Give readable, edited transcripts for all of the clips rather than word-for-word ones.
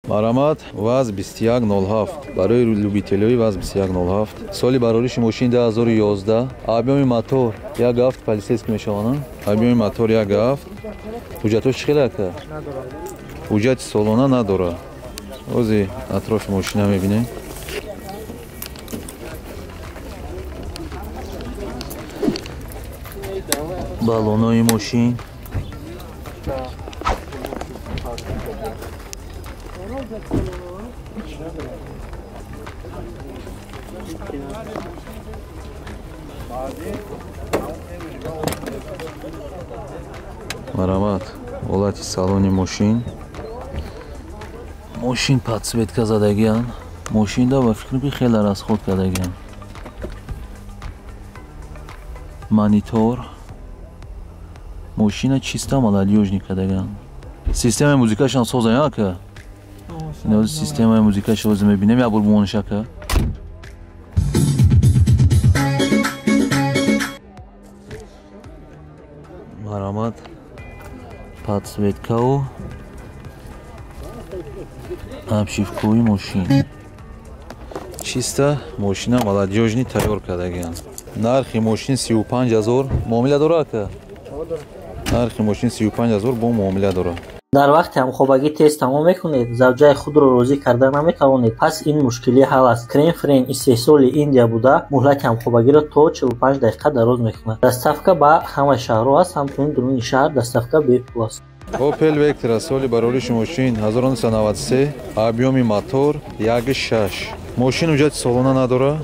Марамат, ВАЗ 2107. Барои любителёи ВАЗ 2107. Соли барориши мошин 2011. Объёми мотор 1.7 полицейский мешаванд. Объёми мотор 1.7. Ҳуҷҷатҳош чӣ хел ака? Ҳуҷҷати солона надора. Ози атрофи мошина мебинем. Балонои мошин. Марамат, ҳолати салони мошин. Мошин подсветка задагиан. Мошинда ба фикрам ки хеле расход кардагиан. Монитор. Мошина чиста молодёжный кардагиан. Системаи музикашам соза ака? Системаи музикаша ози мебинем, як бор бумониш ака. Марамат, подсветкау обшивкои мошин. Чиста мошина молодёжный тайёр кардагиан. Нархи мошин 35 000. Муомила дора ака? Нархи мошин 35 000 бо муомила дора. Дар вақти ҳамхобагӣ тез тамом мекунед, завҷаи худро розӣ карда наметавонед, пас ин мушкилӣ ҳал аст. Крем-френ истеҳсоли Индия буда, муҳлати ҳамхобагиро то 45 дақиқа дароз мекунад. Доставка ба ҳамаи шаҳрҳо аст, ҳамчунин дуруни шаҳр доставка бепул аст. Opel Vectra соли барориши мошин 1993, объёми мотор 1.6. Мошин ҳуҷҷати солона надора,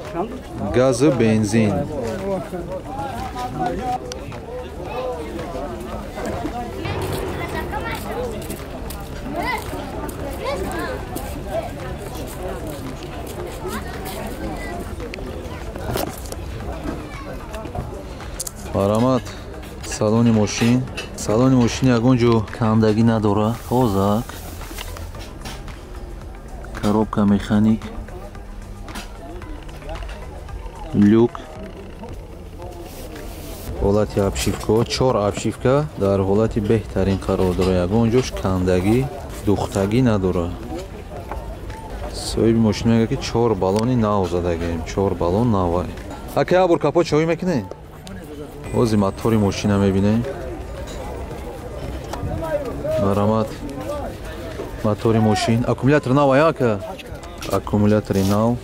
газу бензин. Марамат, салони мошин. Салони мошин ягон ҷо кандагӣ надора. Тозак. Коробка механик. Люк. Ҳолати обшивка, 4 обшивка дар ҳолати беҳтарин қарор дора. Ягон ҷош кандагӣ, духтагӣ надора. Соҳиби мошин мегӯяд ки 4 баллони нав задагием, 4 баллон навай. Ака, як бор капот чоӣ мекунед? Ози мотори мошина мебинем. Марамат, мотори мошин. Аккумулятор нав ака? Аккумулятори нав.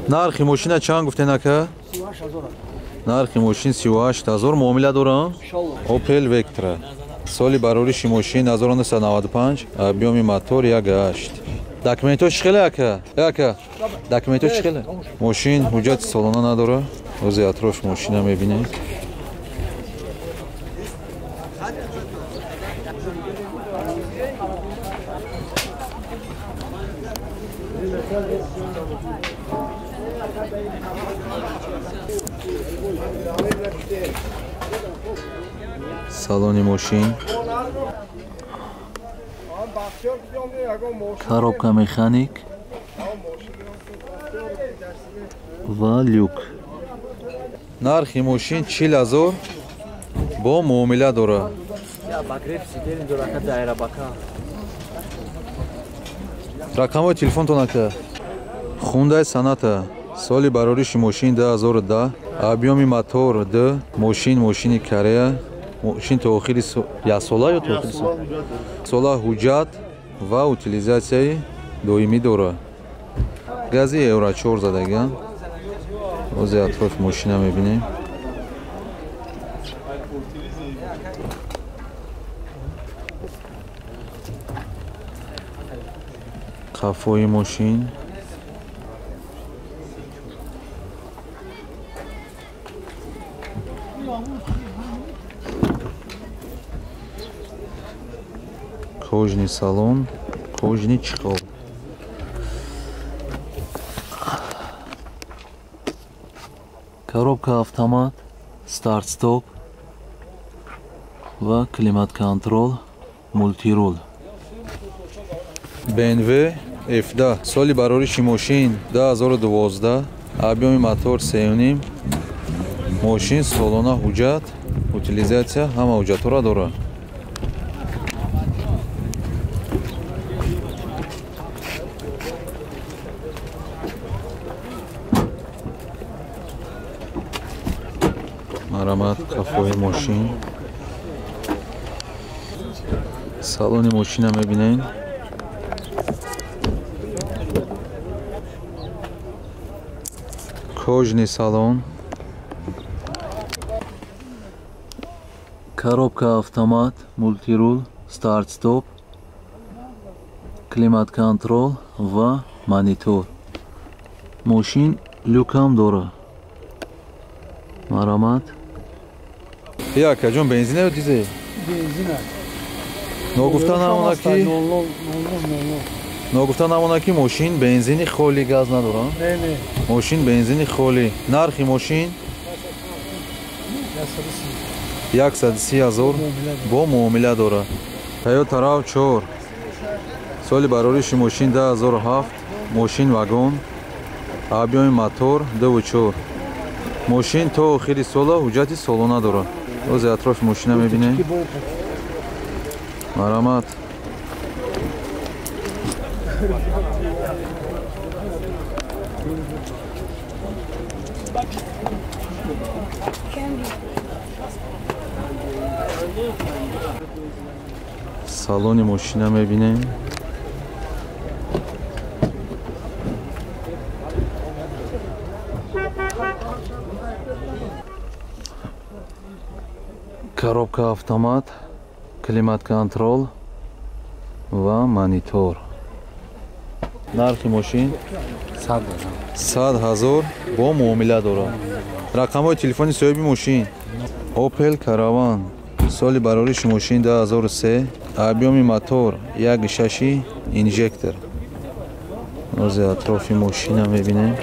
Нархи мошина чанд гуфтен ака? Нархи мошин 38 000. Муомила дора? Opel Vectra. Соли барориши мошин 1995, объёми мотор 1.8. Документҳо чӣ хеле ака? Ака, документҳо чӣ хеле? Мошин ҳуҷҷати солона надора. Ози атрофи мошина мебинем. Салони мошин. Коробка механик ва люк. Нархи мошин 40 000 бо муомила дора. Рақамҳои телефонтон ака? Хундай Саната. Соли барориши мошин 2010, объёми мотор 2, мошин мошини Корея. Мошин то охири як сола ё то охири сола ҳуҷҷат ва утилизатсияи доимӣ дора. Гази Евро 4 задагиан. Ози атрофи мошина мебинем. Қафои мошин. Кожный салон, кожный чехол. Коробка автомат, старт-стоп ва климат-контрол. Мултирул. BMW F10 соли барориши мошин 2012, объёми мотор 3.5, мошин солона ҳуҷҷат, утилизатсия ҳама ҳуҷҷатҳоро дорад. Марамат қафои мошин. Салони мошина мебинем. Кожный салон. Коробка автомат, мультирул, старт-стоп, климат-контрол ва монитор. Мошин люкам дорад. Марамат. Я, акаҷон, бензин ё дизел? Бензин. Ногуфта намона ки мошин бензини холӣ, газ надорад. Не, не. Мошин бензини холӣ. Нархи мошин 130 000 бо муомила дорад. Toyota RAV4 соли барориши мошин 2007, мошин вагон, объёми мотор 2.4. Мошин то охири сола ҳуҷҷати солона дорад. Ози атрофи мошина мебинем. Марамат. Салони мошина мебинем. Коробка автомат, климат-контрол ва монитор. Нархи мошин 100 000 бо муомила дорад. Рақамҳои телефони соҳиби мошин. Opel Caravan соли барориши мошин 2003, объёми мотор 1.6 инжектор. Ози атрофи мошина мебинем.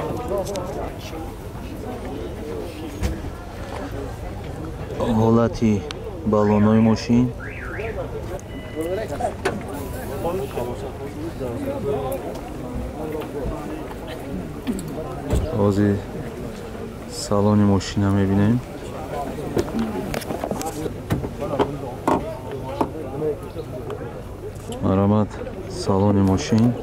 Ҳолати баллонҳои мошин. Ози салони мошина мебинем. Марамат салони мошин.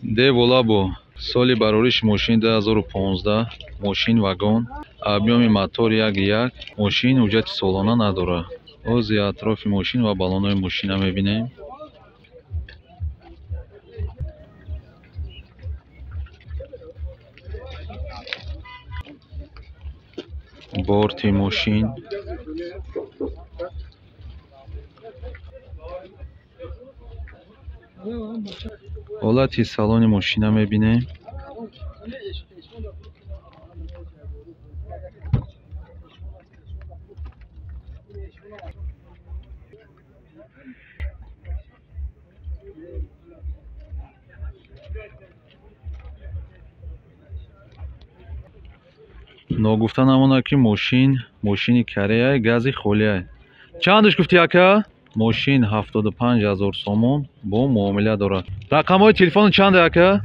Деволабо соли барориши мошин 2015, мошин вагон, объёми мотор 1.1, мошин ҳуҷҷати солона надорад. Ози атрофи мошин ва баллонҳои мошина мебинем. Борти мошин. Ҳолати салони мошина мебинем. Ногуфта намонад ки мошин мошини Кореяй, гази холиай. Чандаш гуфти ака? Мошин 75 000 сомон бо муомила дорад. Рақамҳои телефони чанд ака?